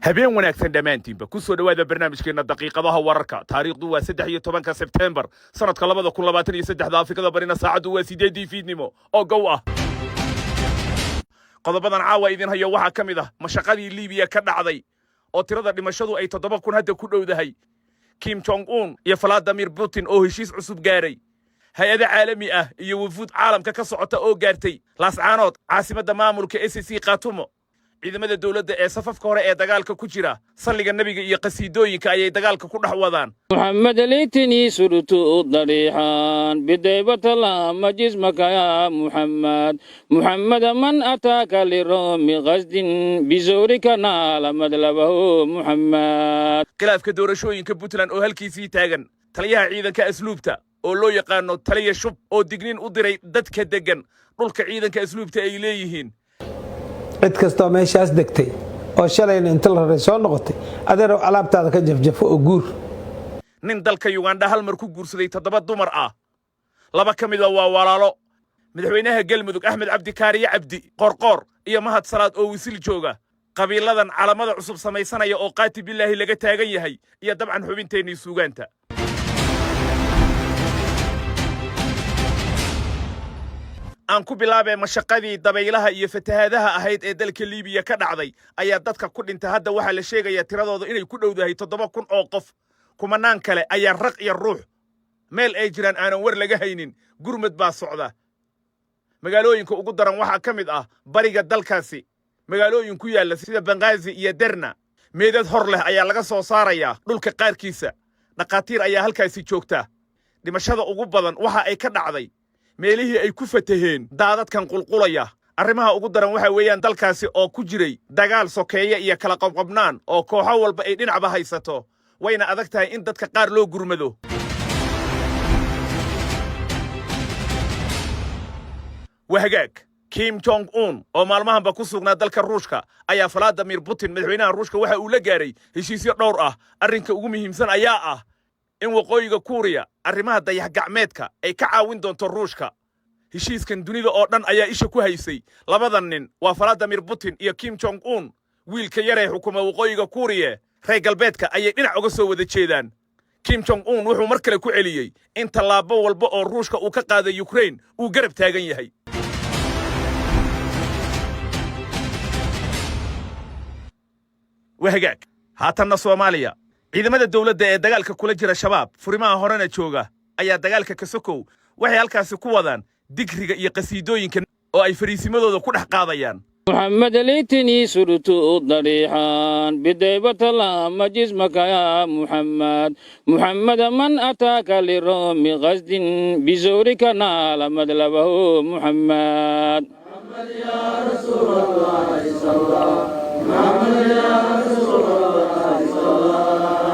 Habeen wanaagsan dhammaantiinba. Ku soo dhowaada barnaamijkeenna Daqiiqadaha Wararka. Taariikhdu waa 13-ka Sebteembar sanadka 2023-da. Afrikada Barina saacaddu waa 8-dii fiidnimo oo gow ah. Qodobadan caawa idin hayo waxaa ka mid ah mashaqadii Liibiya ka dhacday oo tirada dhimashadu ay 7000 hadda ku dhowdahay, Kim Jong Un iyo Valadimir Putin oo heshiis cusub gaaray, hay-ado caalami ah iyo wufuud caalamka ka socota oo gaartay Laascaanood, caasimadda maamulka SSC Khaatumo. Ciidamada dowladda ee safafka hore ee dagaalka ku jira, salliga Nebiga iyo qasiidooyinka ayay dagaalka ku dhex wadaan. محمد ليتني سرت ضريحا بطيبة لام جسمك يا محمد. محمد من أتاك لروم غزد بزورك نال مطلبه محمد. Khilaafka doorashooyinka Puntland oo halkiisii taagan, taliyaha ciidanka asluubta oo loo yaqaano Taliya Shub oo digniin u diray dadka deggan dhulka ciidanka asluubta ay leeyihiin. Cid kastoo meeshaas degtay oo shalayna inta la raray soo noqotay, adeerow, alaabtaada ka jafjafo oo guur. Nin dalka Yugandha hal mar ku guursaday toddoba dumar ah, laba ka mida waa walaalo. Madaxweynaha Galmudug Axmed Cabdikaariye Cabdi Qorqoor iyo Mahad Salaad oo wisil jooga, qabiiladan calamada cusub samaysanaya oo qaati bilaahi laga taagan yahay, iyo dabcan xubinteennii suugaanta. Aan ku bilaabee, mashaqadii dabaylaha iyo fatahaadaha ahayd ee dalka Liibiya ka dhacday ayaa dadka ku dhintay hadda waxaa la sheegayaa tiradooda inay ku dhowdahay 7000 oo qof. Kumanaan kale ayaa raq iyo ruux meel ay jiraan aanan war laga haynin. Gurmad baa socda. Magaalooyinka ugu daran waxaa ka mid ah bariga dalkaasi magaalooyin ku yaalla sida Banghaazi iyo Derna. Meedad hor leh ayaa laga soo saarayaa dhulka qaarkiisa. Dhakhaatiir ayaa halkaasi joogta. Dhimashada ugu badan waxa ay ka dhacday meelihii ay ku fataheen daadadkan qulqulaya. Arrimaha ugu daran waxa weeyaan dalkaasi oo ku jiray dagaal sokeeye iyo kala qobqobnaan oo kooxo walba ay dhinacba haysato, wayna adag tahay in dadka qaar loo gurmado. Wahagaag, Kim Jong Un oo maalmahanba ku sugnaa dalka Ruushka ayaa Valadimir Putin, madaxweynaha Ruushka, waxa uu la gaaray heshiisyo dhowr ah. Arrinka ugu muhiimsan ayaa ah in Waqooyiga Kuuriya arrimaha dayax gacmeedka ay ka caawin doonto Ruushka. Heshiiskan dunida oo dhan ayaa isha ku haysay. Labadan nin waa Valadimir Putin iyo Kim Jong Un, wiilka yaree xukuma Waqooyiga Kuuriye. Reer galbeedka ayay dhinac uga soo wada jeedaan. Kim Jong Un wuxuu mar kale ku celiyey in tallaabo walba oo Ruushka uu ka qaaday Ukrain uu garab taagan yahay. Wahagaag, haatanna Soomaaliya. Ciidamada dowladda ee dagaalka kula jira Shabaab, furimaha horena jooga, ayaa dagaalka kasokow waxay halkaasi ku wadaan digriga iyo qasiidooyinka oo ay fariisimadooda ku dhex qaadayaan. محمد ليتني سرت ضريحا بطيبة لام جسمك يا محمد. محمد من أتاك لروم غزد بزورك نال مطلبه محمد. محمد يا رسول الله صلى محمد يا رسول الله صلى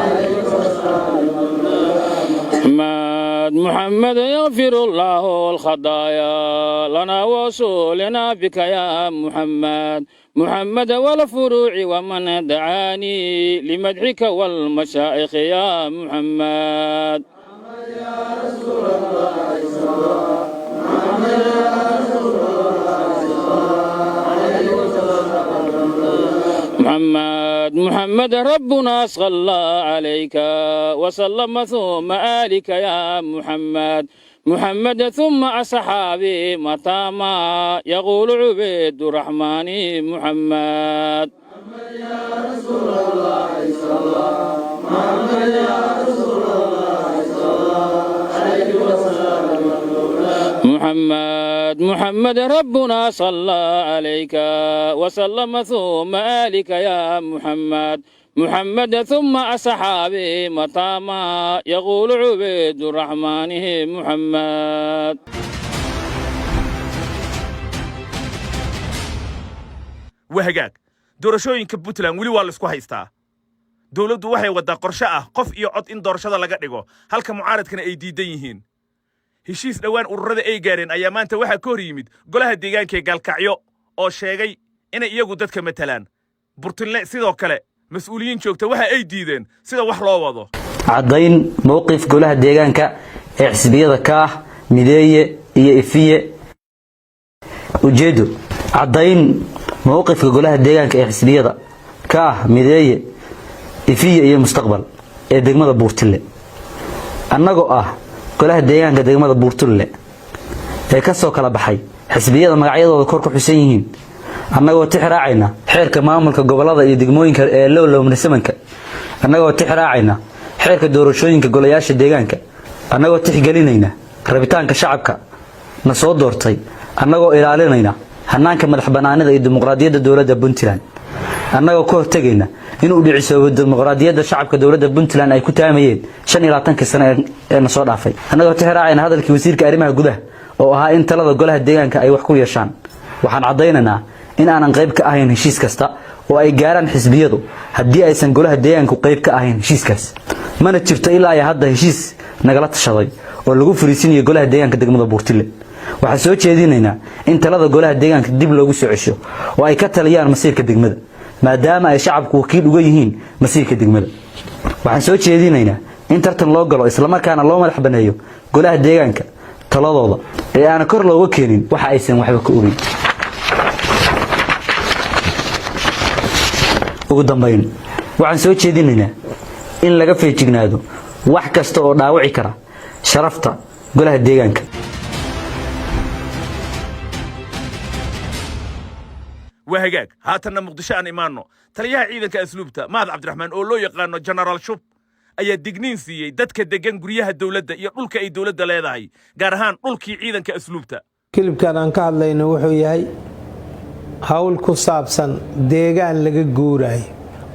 عليك وسلم. محمد محمد يغفر الله الخطايا لنا وصولنا بك يا محمد. محمد والفروع ومن دعاني لمدحك والمشايخ يا محمد. محمد يا رسول الله صلى محمد يا رسول الله صلى عليه وسلم. محمد محمد ربنا صلى عليك وسلم ثم آلك يا محمد. محمد ثم أصحابي متى ما يقول عبيد الرحمن محمد. محمد يا رسول الله صلى محمد يا رسول الله صلى عليه وسلم. محمد محمد ربنا صلى عليك وسلم ثم آلك يا محمد. محمد ثم أصحابي متى ما يقول عبيد الرحمن محمد. Wahagaag, doorashooyinka Puntland weli waa laisku haystaa. Dowladdu waxay waddaa qorshe ah qof iyo cod in doorashada laga dhigo, halka mucaaradkana ay diidan yihiin. Heshiis dhowaan ururada ay gaareen ayaa maanta waxaa ka hor yimid golaha deegaanka ee Gaalkacyo oo sheegay inay iyagu dadka matalaan. Burtinle sidoo kale mas-uuliyiin joogta waxa ay diideen sida wax loo wado. Caddayn mowqif golaha deegaanka ee xisbiyada Kaah, Mideeye iyo Ifiye. Ujeedo: caddayn mowqifka golaha deegaanka ee xisbiyada Kaah, Mideeye, Ifiye iyo Mustaqbal ee degmada Buurtille. Annagoo ah golaha deegaanka degmada Buurtille ee ka soo kala baxay xisbiyada magacyadooda kor ku xusan yihiin, annagoo tix raacayna xeerka maamulka gobolada iyo degmooyinka ee lowlowmnisamanka, annagoo tix raacayna xeerka doorashooyinka golayaasha deegaanka, annagoo tixgelinayna rabitaanka shacabka na soo doortay, annagoo ilaalinayna hanaanka madax bannaanida iyo dimuqraadiyadda dowladda Puntland, annagoo ka hortegayna inuu dhicisoobo dimuqraadiyadda shacabka dowladda Puntland ay ku taamayeen 25-kii sano ee na soo dhaafay, annagoo tix raacayna hadalkii wasiirka arrimaha gudaha oo ahaa in talada golaha deegaanka ay wax ku yeeshaan, waxaan caddaynaynaa in aanan qayb ka ahayn heshiis kasta oo ay gaaraan xisbiyadu haddii aysan golaha deegaanku qayb ka ahayn heshiiskaas. Mana jirto ilaa iyo hadda heshiis nagala tashaday oo lagu fariisinayo golaha deegaanka degmada Buurtille. Waxaan soo jeedinaynaa in talada golaha deegaanka dib loogu soo cesho oo ay ka taliyaan masiirka degmada, maadaama ay shacabku wakiil uga yihiin masiirka degmada. Waxaan soo jeedinaynaa in tartan loo galo, islamarkaana loo madax baneeyo golaha deegaanka taladooda ee aana kor looga keenin waxa aysan waxba ka ogeyn. Ugu dambayn, waxaan soo jeedinaynaa in laga feejignaado wax kasta oo dhaawici kara sharafta golaha deegaanka. Waa hagaag. Haatanna Muqdisho aan imaanno. Taliyaha ciidanka asluubta, Mahad Cabdiraxmaan oo loo yaqaano Genaraal Shub, ayaa digniin siiyey dadka deggan guryaha dowladda iyo dhulka ay dowladda leedahay, gaar ahaan dhulkii ciidanka asluubta. Kilibkan aan ka hadlayno wuxuu yahay hawl ku saabsan deegaan laga guuraayo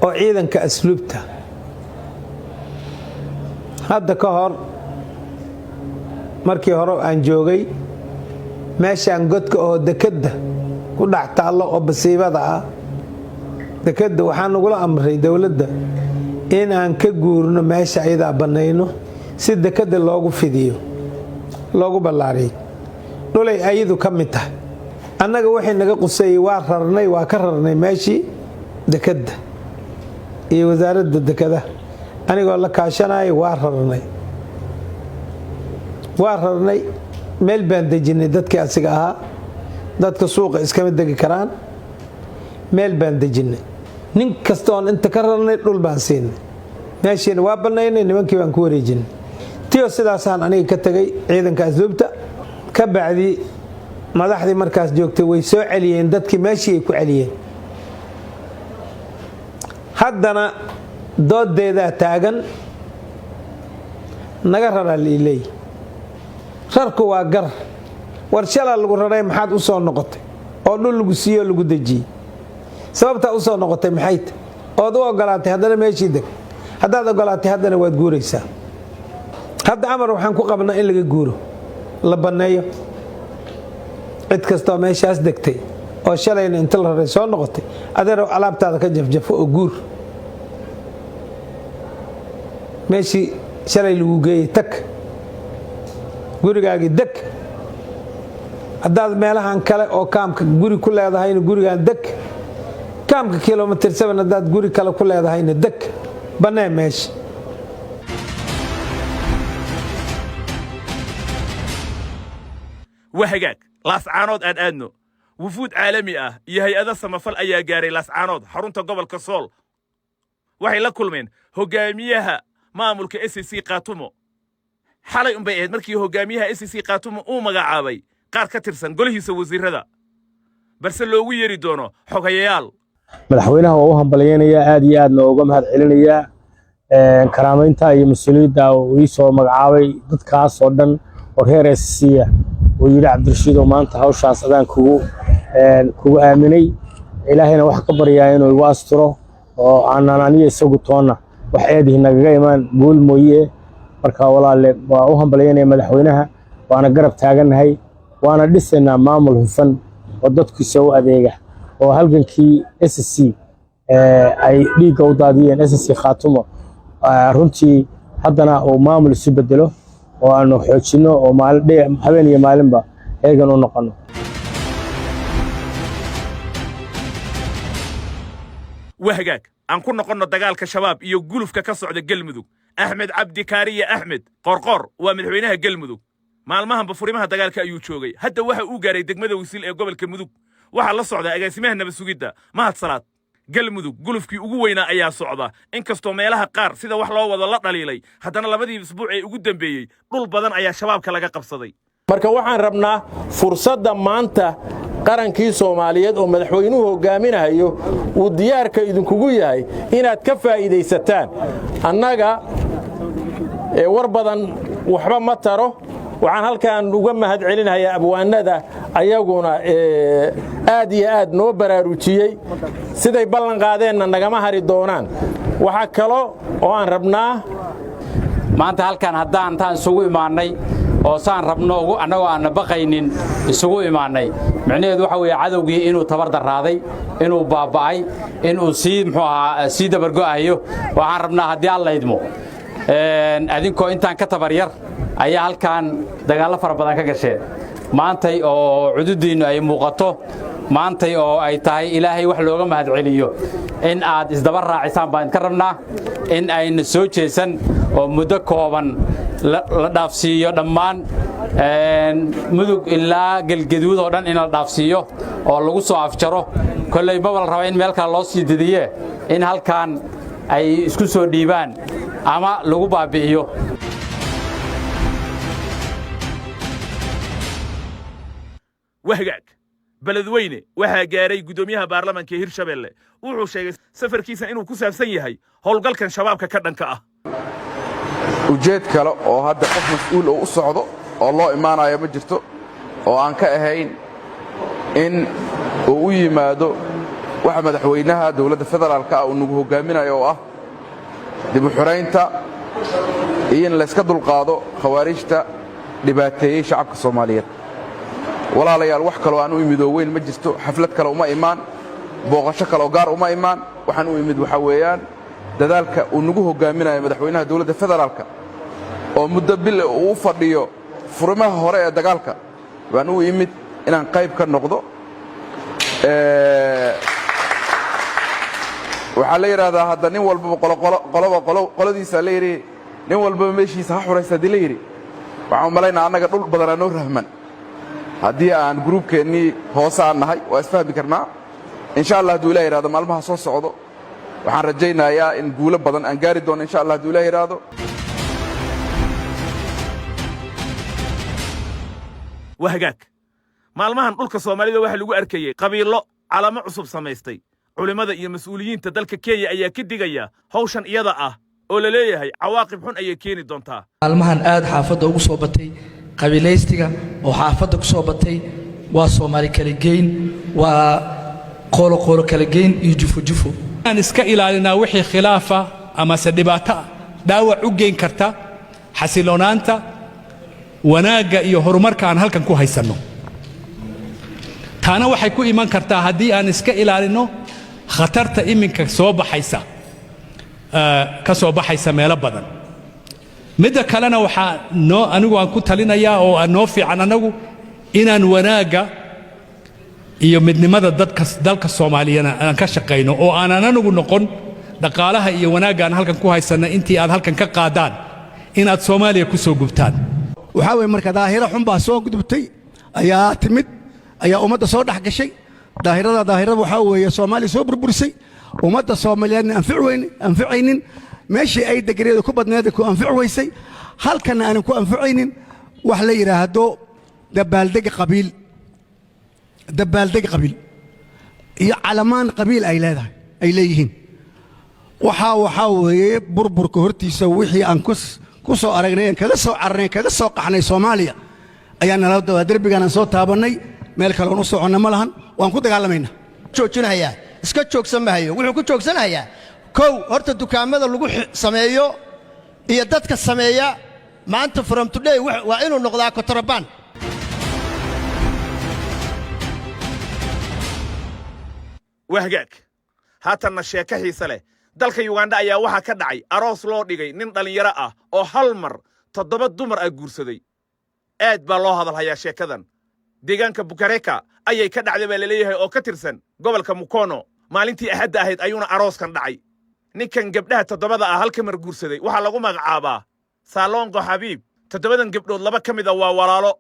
oo ciidanka asluubta. Hadda ka hor, markii hore aan joogay meeshaan godka oo dekedda ku dhex taallo oo basiibada ah dekedda, waxaa nagula amray dowladda in aan ka guurno meesha, ayadaa bannayno si dekedda loogu fidiyo, loogu ballaariyo dhulay ayadu ka mid tahay. Annaga waxay naga quseeyey waa rarnay, waa ka rarnay meeshii dekedda iyo wasaaradda dekadaha anigoo la kaashanaya. Waa rarnay, waa rarnay, meel baan dejinay dadkii asiga ahaa. Dadka suuqa iskama degi karaan, meel baan dejinay. Nin kasta oon inta ka rarnay dhul baan siinay, meeshiina waa bannaynay, nimankii baan ku wareejinay. Tiyo sidaasaan aniga ka tegay ciidanka asluubta. Ka bacdi madaxdii markaas joogtay way soo celiyeen dadkii, meeshii ay ku celiyeen. Haddana doodeedaa taagan, naga raraa liileey. Rarku waa gar. War shalaa lagu raray, maxaad u soo noqotay oo dhul lagu siiyo, lagu dejiyey? Sababtaa u soo noqotay maxay ta ood u ogolaatay haddana meeshii deg? Haddaad ogolaatay, haddana waad guuraysaa. Hadda amar waxaan ku qabnaa in laga guuro, la banneeyo. Cid kastoo meeshaas degtay oo shalayna inta la raray soo noqotay, adeerow alaabtaada ka jafjafo oo guur. Meeshii shalay lagu geeyey tag, gurigaagii deg. Haddaad meelahan kale oo kaamka guri ku leedahayna, gurigaan deg. Kaamka Kilometer 7 haddaad guri kale ku leedahayna, deg, bannee meesha. Waa hagaag. Laascaanood aan aadno. Wufuud caalami ah iyo hay-ado samafal ayaa gaaray Laascaanood, xarunta gobolka Sool. Waxay la kulmeen hogaamiyaha maamulka SSC Khaatumo. Xalay unbay ahayd markii hogaamiyaha SSC Khaatumo uu magacaabay qaar ka tirsan golihiisa wasiirrada, balse loogu yeeri doono xogayayaal. Madaxweynaha waa u hambalyaynayaa, aad iyo aadna uga mahad celinayaa karaamaynta iyo mas-uuliyadda uu ii soo magacaabay dadkaas oo dhan oo reer SSC ah, uu yidhi: "Cabdirashiid oo maanta hawshaas adaan kugu aaminay." Ilaahayna waxaan ka baryaa inuu igu asturo oo aanan aniga isagu toonna wax eedihi nagaga imaan, guul mooye. Marka walaale, waa u hambalyaynaya madaxweynaha, waana garab taagannahay, waana dhisaynaa maamul hufan oo dadkiisa u adeega, oo halgankii SSC ay dhiigga u daadiyeen SSC Khaatumo runtii haddana uu maamul isu bedelo oo aanu xoojinno oo maalin habeen iyo maalinba heegan u noqono. Waa hagaag. Aan ku noqonno dagaalka Shabaab iyo gulufka ka socda Gelmudug. Axmed Cabdi Kaariye Axmed Qorqor waa madaxweynaha Gelmudug. Maalmahanba furimaha dagaalka ayuu joogay. Hadda waxa uu gaaray degmada Wisil ee gobolka Mudug. Waxaa la socda agaasimaha nabad sugidda, Mahad Salaad. Galmudug gulufkii ugu weynaa ayaa socda. Inkastoo meelaha qaar sida wax loo wado la dhaliilay, haddana labadii isbuuc ee ugu dambeeyey dhul badan ayaa Shabaabka laga qabsaday. Marka waxaan rabnaa fursadda maanta qarankii Soomaaliyeed oo madaxweynuhu hogaaminayo uu diyaarka idinkugu yahay inaad ka faa'iidaysataan. Annaga war badan waxba ma taro. Waxaan halkan uga mahad celinayaa abwaanada ayaguna aad iyo aad noo baraarujiyey. Siday ballan qaadeenna nagama hari doonaan. Waxaa kalo oo aan rabnaa Maanta halkan haddaan intaan isugu imaannay oo saan rabno annagoo aanna baqaynin isugu imaannay, micnaheedu waxa weeye cadowgii inuu tabar darraaday, inuu baaba'ay, inuu sii, muxuu ahaa, sii dabargo'ayo. Waxaan rabnaa, haddii Alla idmo, adinkoo intaan ka tabar yar ayaa halkan dagaallo fara badan ka gasheen. Maantay oo cududdiinnu ay muuqato, maantay oo ay tahay Ilaahay wax looga mahad celiyo, in aad isdaba raacisaan baan idinka rabnaa, in ayna soo jeesan oo muddo kooban la dhaafsiiyo dhammaan Mudug ilaa Galgaduud oo dhan, in la dhaafsiiyo oo lagu soo afjaro. Kolley maba la raba in meel kale loo sii didiye, in halkan ay isku soo dhiibaan ama lagu baabi'iyo. Wahgaag, Beledweyne waxaa gaaray guddoomiyaha baarlamaanka ee Hirshabelle. Wuxuu sheegay safarkiisan inuu ku saabsan yahay howlgalkan Shabaabka ka dhanka ah. Ujeed kale oo hadda qof mas'uul oo u socdo oo loo imaanayo ma jirto oo aan ka ahayn in uu u yimaado waxa madaxweynaha dowladda federaalka ah uu nagu hoggaaminayo, oo ah dib u xuraynta iyo in layska dulqaado khawaarijta dhibaateeyey shacabka Soomaaliyeed. Walaalayaal, wax kaloo aan u imid oo weyn ma jirto. Xaflad kale uma imaan, booqasho kaleoo gaar uma imaan. Waxaan u imid waxaa weeyaan dadaalka uu nagu hoggaaminayo madaxweynaha dowladda federaalka oo muddo bil uu u fadhiyo furimaha hore ee dagaalka baan u imid inaan qayb ka noqdo. Waxaa la yidhaahdaa hadda nin walbaba qoloba qoladiisa la yidhi, nin walbaba meeshiisa ha xuraysta haddii la yidhi. Waxaan u malaynaa annaga dhul badanaa noo rahman. Haddii aan gruubkeennii hoose aan nahay, waa isfahmi karnaa, insha Allah. Hadduu Ilah yidhahdo, maalmaha soo socdo waxaan rajaynayaa in guulo badan aan gaari doono, insha Allah, hadduu Ilah yidhaahdo. Wahagaag, maalmahan dhulka Soomaalida waxaa lagu arkayey qabiillo calamo cusub samaystay. Culimmada iyo mas'uuliyiinta dalka Kenya ayaa ka digaya hawshan iyada ah oo la leeyahay cawaaqib xun ayay keeni doontaa. Maalmahan aad xaafadda ugu soo batay qabiilaystiga oo xaafadda ku soo batay waa Soomaali kala geyn, waa qoolo qoolo kala geyn iyo jufo jufo. Aan iska ilaalinaa wixii khilaafa amase dhibaato ah dhaawac u geyn karta xasiloonaanta, wanaagga iyo horumarka aan halkan ku haysanno. Taana waxay ku iman kartaa haddii aan iska ilaalinno khatarta iminka soo baxaysa, ka soo baxaysa meelo badan. Midda kalena, waxaa noo anigu aan ku talinayaa oo aan noo fiican annagu inaan wanaagga iyo midnimada dadka dalka Soomaaliyana aan ka shaqayno, oo aanan anigu noqon dhaqaalaha iyo wanaagga aan halkan ku haysanna intii aad halkan ka qaadaan inaad Soomaaliya ku soo gubtaan. Waxaa weeye marka daahiro xun baa soo gudubtay, ayaa timid, ayaa ummadda soo dhex gashay. Daahirada waxaa weeye Soomaaliya soo burburisay, ummadda Soomaaliyeedna anfic weyn anficaynin. Meeshii ay deganeeda ku badneed ku anfic weysay, halkanna aanan ku anficaynin. Wax la yidhaahdo dabaaldeg qabiil, dabaaldeg qabiil iyo calamaan qabiil ay leedahay, ay leeyihiin, waxaa weeye burburka hortiisa wixii aan ku soo aragnay, aan kaga soo cararnay, kaga soo qaxnay Soomaaliya ayaa nala dawaa. Derbigaan aan soo taabannay, meel kale oon u soconna ma lahan. Waan ku dagaalamaynaa. Joojinayaa iska joogsan mahayo. Wuxuu ku joogsanayaa, kow, horta dukaamada lagu sameeyo iyo dadka sameeya maanta, from today, waa inuu noqdaa kontrabaan. Wahgaag, haatanna sheeko xiise leh. Dalka Yugandha ayaa waxaa ka dhacay aroos loo dhigay nin dhallinyaro ah oo hal mar toddoba dumar ah guursaday. Aad baa loo hadalhayaa sheekadan. Deegaanka Bukareka ayay ka dhacday baa laleeyahay, oo ka tirsan gobolka Mukono. Maalintii Axadda ahayd ayuuna arooskan dhacay. Ninkan gabdhaha toddobada ah halka mar guursaday waxaa lagu magacaabaa Saalongo Xabiib. Toddobadan gabdhood laba ka mid a waa walaalo.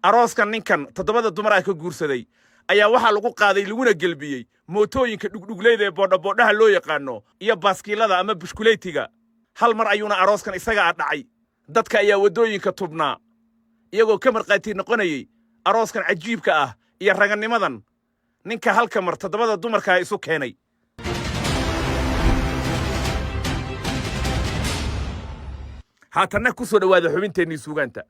Arooskan ninkan toddobada dumar ah ka guursaday Ayaa waxaa lagu qaaday laguna gelbiyey mootooyinka dhugdhugleyda ee boodhaboodhaha loo yaqaano iyo baaskiilada ama bushkuleytiga. Hal mar ayuuna arooskan isaga a dhacay. Dadka ayaa waddooyinka tubnaa, iyagoo ka markhaati noqonayey arooskan cajiibka ah iyo ragannimadan ninka halka mar toddobada dumarkaa isu keenay. Haatanna ku soo dhowaada xubinteennii suugaanta.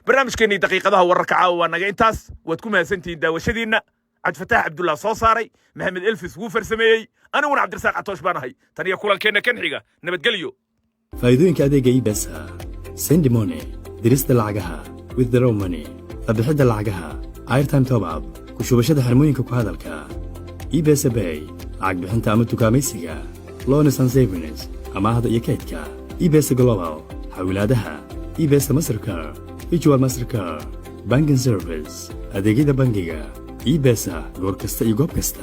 Barnaamijkeennii daqiiqadaha wararka caawa waa naga intaas. Waad ku mahadsantihiin daawashadiinna. Cabdifataax Cabdullah soo saaray, Maxamed Elfis wuu farsameeyey, aniguna Cabdirasaaq Catoosh baan ahay. Tan iyo kulankeenna kan xiga, nabadgelyo. Faa'iidooyinka adeega M-Pesa: send money, dirista lacagaha; withdraw money, la bixidda lacagaha; airtime top up, ku shubashada xirmooyinka ku hadalka; M-Pesa Pay, lacag bixinta ama dukaamaysiga; loans and savings, amaahda iyo kaydka; M-Pesa Global, xawilaadaha; M-Pesa Mastercard, virtual Mastercard; banking service, adeegyada bangiga; M-Pesa goor kasta iyo goob kasta.